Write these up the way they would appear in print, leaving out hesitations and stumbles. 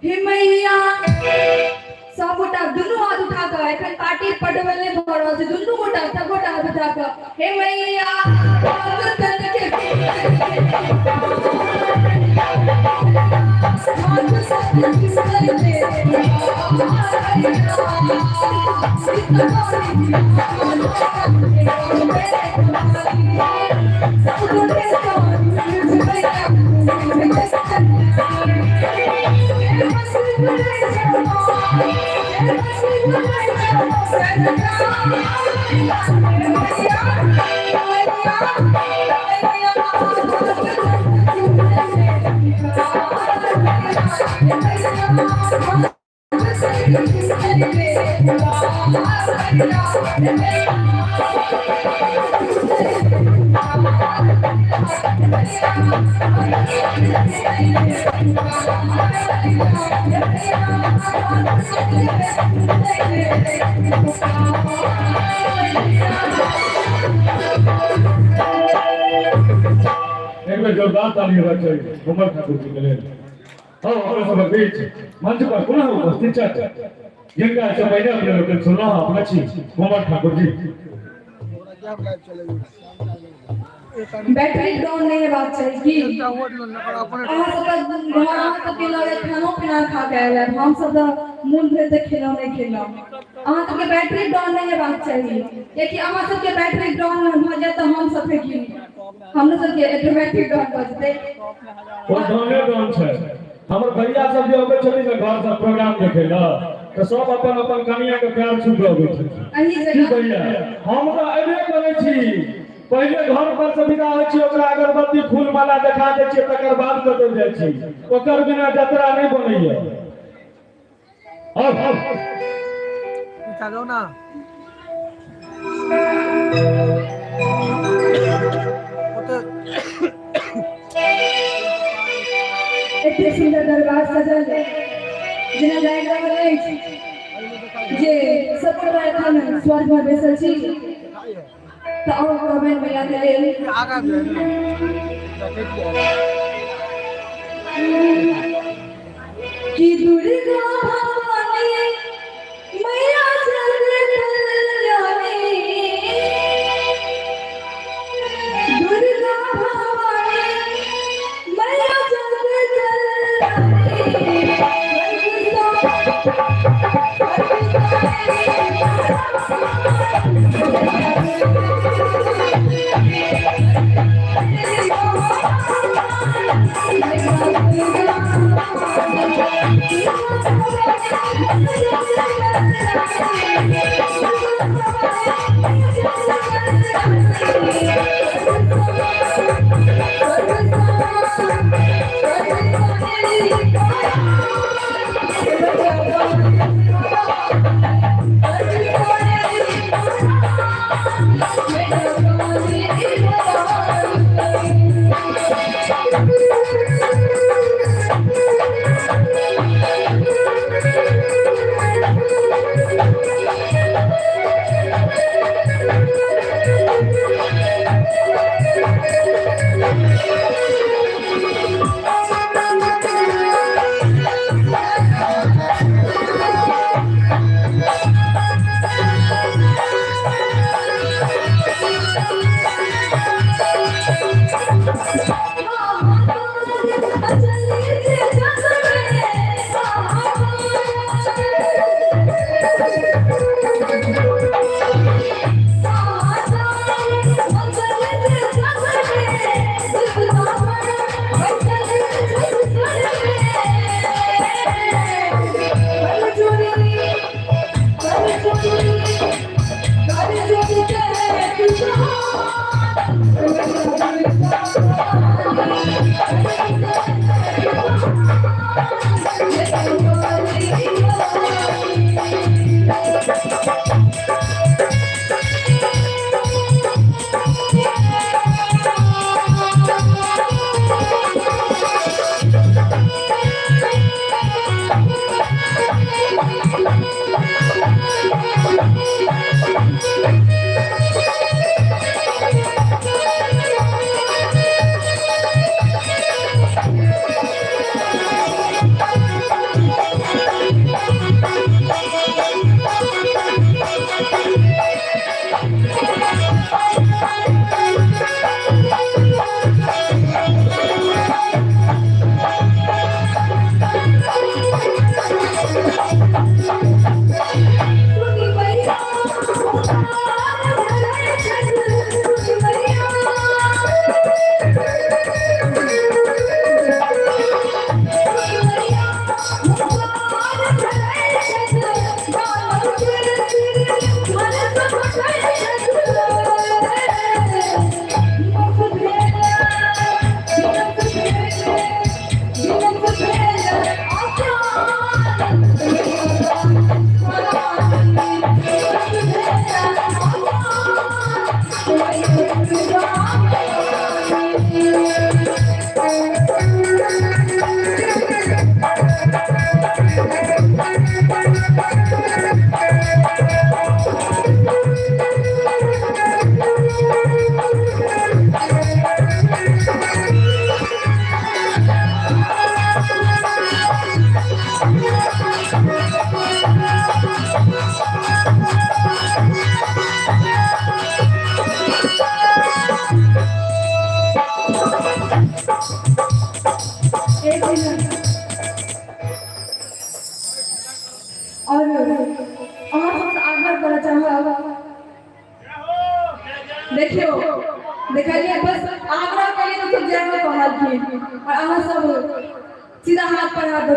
हे मैया। सब गोटा दुनू हाथ उठा कऽ, एखन पार्टी पटबल नहि भऽ रहल छै, दुनू गोटा सब गोटा हाथ उठा कऽ हे मैया भगतन के एक बेर जोरदार ताली हेबाक चाही कुंवर ठाकुर जी के लेल। हँ, अपना सबक बीच मंच पर पुनः उपस्थित छथि, जिनका एहिसँ पहिने अपने लोकनि सुनलहुँ, अपने छी कुंवर ठाकुर जी। बैटरी डाउन नहि हेबाक चाही की? अहाँ सबके घर, अहाँ सबके लगे खानो पीना खा के आयल हैब, हम सब तऽ मोन भरि तऽ खेलहुँ नहि खेलहुँ। अहाँ सबके बैटरी डाउन नहि हेबाक चाही, कियाकि अहाँ सबके बैटरी डाउन भऽ जायत तऽ हम सब फेर की, हमरो सबके ऑटोमेटिक डाउन भऽ जेतै। ओ डाउने डाउन छै। हमर भैया सब जे अबै छथिन ने घर से प्रोग्राम देखे लए, तऽ सब अपन अपन कनिया के पैर छू के अबै छथिन। एहि की जगह भैया, हम तऽ अयबे करै छी, पहिले घर पर से विदा होइ छी, ओकरा अगरबत्ती फूल माला देखा दै छियै, तकर बाद कतौ जाइ छी। ओकर बिना जतरा नहि बनैया। और चलो ना। एते सुन्दर दरबार सजल जेना लागि रहल अछि जे सब परिवार एखन स्वर्ग में बैसल छी। तऽ आओर कहबनि मैया के लेल कि दुर्गा भवानी मैया जग कल्याणी, दुर्गा भवानी मैया जग कल्याणी,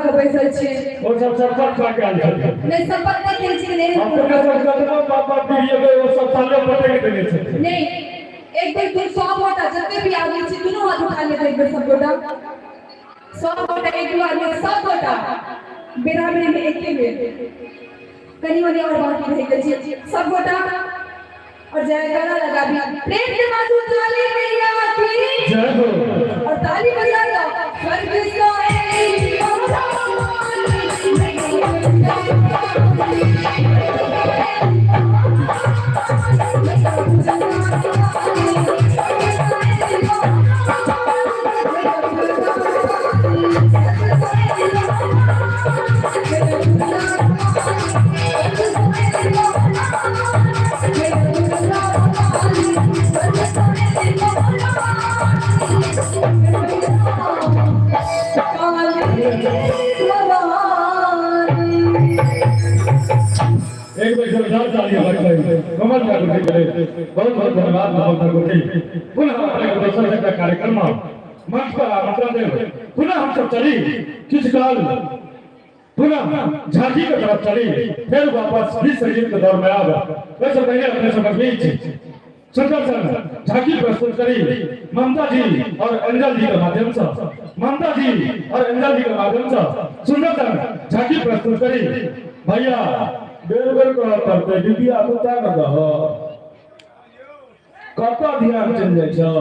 धऽ कऽ बैसल छियै। ओ सब शपथ खा के आयल छथिन। नहि, शपथ नहि खेल छी, नहि। अपने सब कतबो पापा पिरियेबै, ओ सब ताले पटक देने छथिन। नहीं, एक बेर दू 100 गोटा जते भी आदमी छी, दुनू हाथ उठा लेते एक बेर सब गोटा, 100 गोटा, एक दू आदमी, सब गोटा बेरा बेरी में एके बेर। कनी मनी और बाकी रह गेल छी। सब गोटा और जयकारा लगाबी प्रेम के बाजू, ताली मैया की जय हो। और ताली बजा दो। स्वर्ग सोए एक बेर जोरदार ताली होबाक चाही कमल ठाकुर जी के लेल। बहुत बहुत धन्यवाद कमल ठाकुर जी। पुनः अपने के दोसर एकटा कार्यक्रम में मंच पर आमंत्रण देब। पुनः हम सब चली किछु काल पुनः झांकी के तरफ चली, फिर वापस गीत संगीत के दौर में आब। वैसे पहले अपने सबक बीच सुंदर सन झांकी प्रस्तुत करी ममता जी और एंजल जी के माध्यम से। ममता जी और एंजल जी के माध्यम से सुंदर सन झांकी प्रस्तुत करी। भैया, बेर बेर कहऽ पड़तै, डिबिया बुता कऽ दह, कतऽ ध्यान चलि जाइ छौ?